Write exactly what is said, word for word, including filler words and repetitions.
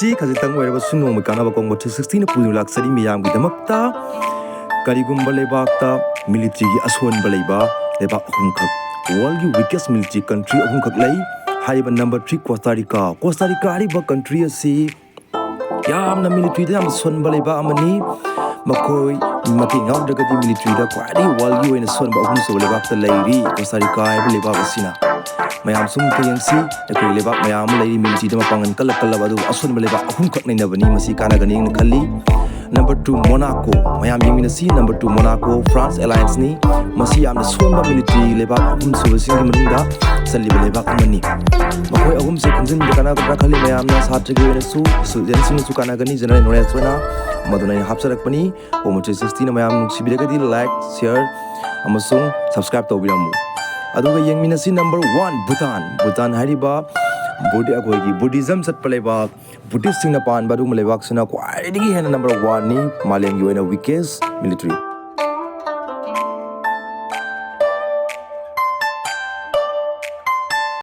ꯁꯤ ꯈꯖꯤꯛꯇꯪ ꯑꯣꯏꯔꯕꯁꯨ ꯅꯣꯡꯃꯒꯤ ꯀꯥꯟꯅꯕ ꯀꯣꯡꯕ ꯊ꯭ꯔꯤ ꯁꯤꯛꯁꯇꯤꯅ ꯄꯨꯗꯨꯅ ꯂꯥꯛꯆꯔꯤ ꯃꯤꯌꯥꯝꯒꯤꯗꯃꯛꯇ꯫ ꯀꯔꯤꯒꯨꯝꯕ ꯂꯩꯕꯥꯛꯇ ꯃꯤꯂꯤꯇ꯭ꯔꯤꯒꯤ ꯑꯁꯣꯟꯕ ꯂꯩꯕ ꯂꯩꯕꯥꯛ ꯑꯍꯨꯝꯈꯛ, ꯋꯥꯔꯜꯒꯤ ꯋꯤꯀꯦꯁ ꯃꯤꯂꯤꯇ꯭ꯔꯤ ꯀꯟꯇ꯭ꯔꯤ ꯑꯍꯨꯝꯈꯛ ꯂꯩ꯫ ꯍꯥꯏꯔꯤꯕ ꯅꯝꯕꯔ ꯊ꯭ꯔꯤ ꯀꯣꯁꯇꯥ ꯔꯤꯀꯥ꯫ ꯀꯣꯁꯇꯥ ꯔꯤꯀꯥ ꯍꯥꯏꯔꯤꯕ ꯀꯟꯇ꯭ꯔꯤ ꯑꯁꯤ ꯌꯥꯝꯅ ꯃꯤꯂꯤꯇ꯭ꯔꯤꯗ ꯌꯥꯝꯅ ꯁꯣꯟꯕ ꯂꯩꯕꯥꯛ ꯑꯃꯅꯤ꯫ ꯃꯈꯣꯏ ꯃꯇꯦꯡ ꯌꯥꯎꯗ꯭ꯔꯒꯗꯤ ꯃꯤꯂꯤꯇ꯭ꯔꯤꯗ ꯈ꯭ꯋꯥꯏꯗꯒꯤ ꯋꯥꯔꯜꯒꯤ ꯑꯣꯏꯅ ꯁꯣꯟꯕ ꯑꯍꯨꯝꯁꯨꯕ ꯂꯩꯕꯥꯛꯇ ꯂꯩꯔꯤ ꯀꯣꯁꯇꯥ ꯔꯤꯀꯥ ꯍꯥꯏꯕ ꯂꯩꯕꯥꯛ ꯑꯁꯤꯅ꯫ ꯃꯌꯥꯝꯁꯨ ꯑꯃꯨꯛꯇ ꯌꯦꯡꯁꯤ, ꯑꯩꯈꯣꯏꯒꯤ ꯂꯩꯕꯥꯛ ꯃꯌꯥꯝ ꯑꯃ ꯂꯩꯔꯤ ꯃꯤꯂꯤꯇ꯭ꯔꯤꯗ ꯃꯄꯥꯡꯒꯜ ꯀꯜꯂ ꯀꯜꯂꯕ, ꯑꯗꯨꯕꯨ ꯑꯁꯣꯟꯕ ꯂꯩꯕꯥꯛ ꯑꯍꯨꯝꯈꯛ ꯅꯩꯅꯕꯅꯤ꯫ ꯃꯁꯤ ꯀꯥꯟꯅꯒꯅꯤ ꯍꯥꯏꯅ ꯈꯜꯂꯤ꯫ Number two Monaco. ꯃꯌꯥꯝ ꯌꯦꯡꯃꯤꯟꯅꯁꯤ꯫ ꯅꯝꯕꯔ ꯇꯨ ꯃꯣꯅꯥꯀꯣ, ꯐ꯭ꯔꯥꯟꯁ ꯑꯦꯂꯥꯏꯟꯁꯅꯤ꯫ ꯃꯁꯤ ꯌꯥꯝꯅ ꯁꯣꯟꯕ ꯃꯤꯂꯤꯇ꯭ꯔꯤ ꯂꯩꯕꯥꯛ ꯑꯍꯨꯝꯁꯨꯕꯁꯤꯡꯒꯤ ꯃꯅꯨꯡꯗ ꯆꯜꯂꯤꯕ ꯂꯩꯕꯥꯛ ꯑꯃꯅꯤ꯫ ꯃꯈꯣꯏ ꯑꯍꯨꯝꯁꯦ ꯈꯪꯖꯤꯟꯕꯗ ꯀꯥꯟꯅꯒꯗ꯭ꯔꯥ ꯈꯜꯂꯤ ꯃꯌꯥꯝꯅ, ꯁꯥꯇ꯭ꯔꯒꯤ ꯑꯣꯏꯅꯁꯨ, ꯁ꯭ꯇꯨꯗꯦꯟꯁꯤꯡꯅꯁꯨ ꯀꯥꯟꯅꯒꯅꯤ, ꯖꯦꯅꯔꯦꯜ ꯅꯣꯂꯦꯖ ꯑꯣꯏꯅ꯫ ꯃꯗꯨꯅ ꯑꯩꯅ ꯍꯥꯞꯆꯔꯛꯄꯅꯤ꯫ ꯀꯣꯡꯕ ꯊ꯭ꯔꯤ ꯁꯤꯛꯁꯇꯤꯅ ꯃꯌꯥꯝ ꯅꯨꯡꯁꯤꯕꯤꯔꯒꯗꯤ ꯂꯥꯏꯛ, ꯁꯤꯌꯔ ꯑꯃꯁꯨꯡ ꯁꯕꯁꯀ꯭ꯔꯥꯏꯕ ꯇꯧꯕꯤꯔꯝꯃꯨ꯫ ꯑꯗꯨꯒ ꯌꯦꯡꯃꯤꯟꯅꯁꯤ ꯅꯝꯕꯔ ꯋꯥꯟ ꯚꯨꯇꯥꯟ꯫ ꯚꯨꯇꯥꯟ ꯍꯥꯏꯔꯤꯕ ꯕꯨꯗꯤ-, ꯑꯩꯈꯣꯏꯒꯤ ꯕꯨꯙꯤꯖꯝ ꯆꯠꯄ ꯂꯩꯕꯥꯛ, ꯕꯨꯙꯤꯁꯁꯤꯡꯅ ꯄꯥꯟꯕ ꯑꯗꯨꯒꯨꯝꯕ ꯂꯩꯕꯥꯛꯁꯤꯅ ꯈ꯭ꯋꯥꯏꯗꯒꯤ ꯍꯦꯟꯅ ꯅꯝꯕꯔ ꯋꯥꯟꯅꯤ ꯃꯥꯂꯦꯝꯒꯤ ꯑꯣꯏꯅ ꯋꯤꯀꯦꯁ ꯃꯤꯂꯤꯇ꯭ꯔꯤ꯫